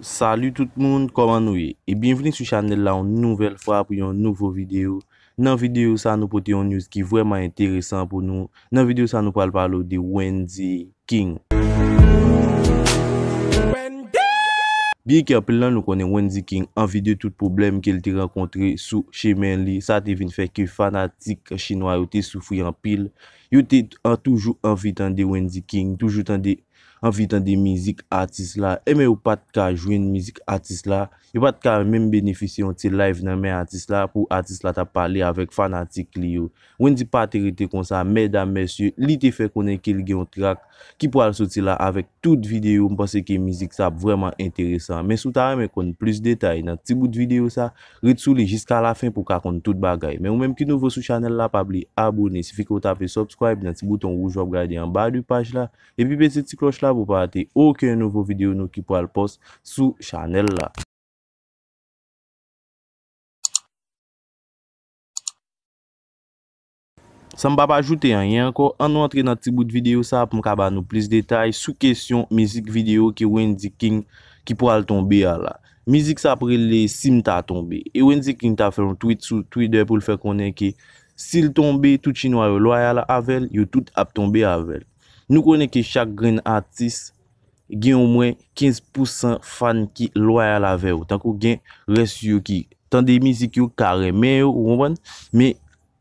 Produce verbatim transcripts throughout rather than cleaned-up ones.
Salut tout moun, kòman nou ye? E byenvini sou chanèl la yon nouvèl fwa pou yon nouvo videyo. Nan videyo sa, nou pote yon news ki vrèman enteresan pou nou. Nan videyo sa, nou pral pale w de Wendy King. Byenke anpil nan nou konnen Wendy King anvi de tout pwoblèm ke l te rankontre sou chemen li, sa te vin fè ke fanatik chinwa yo te soufri anpil. Yo te an toujou anvi tande Wendy King, toujou tande anvi tande mizik atis la, enben yo pa t ka jwenn mizik atis la, yo pa t ka menm benefisye yon ti live nan men atis la pou atis la ta pale avèk fanatik li yo. Wendy pa te rete konsa, medam, mesye, li te fè konnen ke l gen yon trak ki pral soti la avèk tout videyo. M panse ke mizik sa ap vrèman enteresan. Men si w ta renmen konn plis detay nan ti bout videyo sa, ret sou li jiska lafen pou w ka konn tout bagay. Men ou menm ki nouvo sou chanèl la, pa bliye abone. Sifi ke w tape subscribe nan ti bouton wouj w ap gade anba de paj la. Epi peze ti klòch la pou w pa rate okenn nouvo videyo nou ki pral post sou chanèl la. San m pa pa ajoute anyen ankò, ann nou antre nan ti bout videyo sa pou m ka ba nou plis detay sou kesyon mizik videyo ke Wendy King ki pral tonbe a la. Mizik sa ap rele Si m ta tonbe. E Wendy King ta fè yon tweet sou Twitter pou l fè konnen ke si l tonbe, tout chinwa yo lwayal avè l, yo tout ap tonbe avè l. Nou konnen ke chak grenn atis gen omwen kenz pousan fan ki lwayal avè w. Tankou gen rès yo ki tande mizik yo, ka renmen yo, ou konprann? Men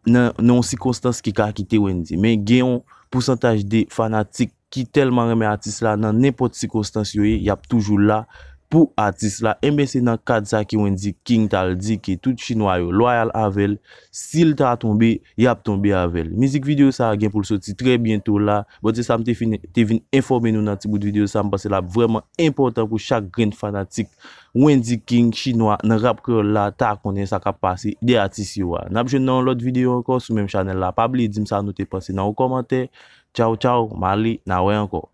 nan, nan yon sikonstans ki ka kite Wendy. Men gen yon pousantaj de fanatik ki tèlman renmen atis la, nan nenpòt sikonstans yo ye, y ap toujou la pou atis la. Enben, se nan kad sa ke Wendy King t al di ke tout chinwa yo lwayal avè l, si l ta tonbe, y ap tonbe avè l. Mizik videyo sa a gen pou l soti trè byento la. Bon, se sa m te fin, te vin enfòme nou nan ti bout videyo sa. M panse l ap vrèman enpòtan pou chak grenn fanatik Wendy King chinwa nan rap kreyòl la ta konnen sa k ap pase de atis yo a. N ap jwenn nan yon lòt videyo ankò sou menm chanèl la. Pa bliye di m sa nou te panse nan yon kòmantè. Tchaw, tchaw, m ale, n a wè ankò.